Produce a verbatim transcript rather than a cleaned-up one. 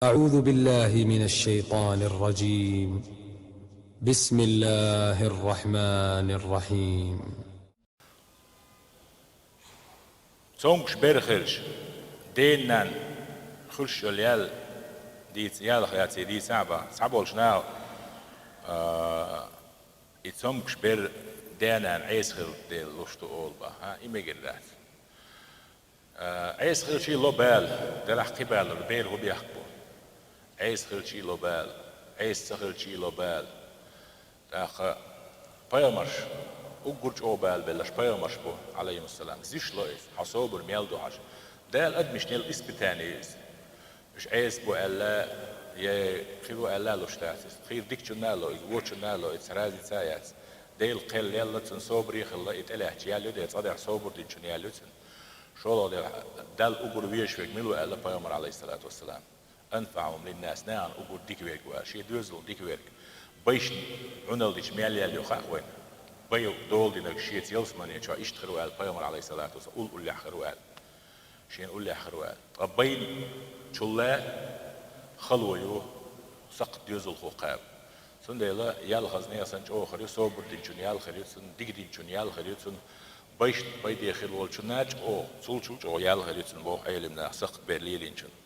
أعوذ بالله من الشيطان الرجيم. بسم الله الرحمن الرحيم. Цомгуш бер хилча, ден-ненан хуьлуш йолу ял дийца, ял хилча дийца а бан, цхьаболчу наха, а, и цомгуш бер ден-ненан Ӏеса хилла дела луш ду олу бан, а, и мегар дац. А, Ӏеса хилчий ло бала, делахь кхин балалур, бер хӀун бехк бу? Ӏеса хилчий ло бала, Ӏеса ца хилчий ло бала. ТӀаккха пайхамарш, уггар чӀогӀа бала белларш пайхамарш бу, Ӏалайхимуссалам. Зиш ло иза, хьан собар мел ду хьажа. Дала адамашна елла испытание иза. Уьш Ӏеса бу аьлла, я кхин бу аьлла луш дац иза. Кхин дикачунна а ло иза, вочунна а ло иза, цхьа разница а яц. Делан кхел лелла цунна, собаре а хилла, и тӀелаьцча ял ю, де цкъа дехьа собар динчунна ял ю цунна. ШолгӀа де, Далла уггар везаш верг мила ву аьлла пайхамар, Ӏалайхиссалату вассалам. «أنفعهم للناس», нахана уггар дика верг ву аьлла, шен доьзална дика верг. Байшна Ӏуналла дича мел ял ю хаьа вайна. Бай дола динарг шеца ялсамане чохь иштта хир ву аьлла пайхамар, Ӏалайхиссалату вассалам, уллехь хир ву аьлла. Шена уллехь хир ву аьлла. Ткъа байначул а хало ю сакхт доьзалхо кхаба. Цундела ял хазна а санна чӀогӀа хир ю, собар динчун ял хир ю цунна, дика динчун ял хир ю цунна, байшна пайде хир волчунна а чӀогӀа, цул чул чӀогӀа ял хир ю цунна, боху Ӏелам наха сакхт бер лелийначунна.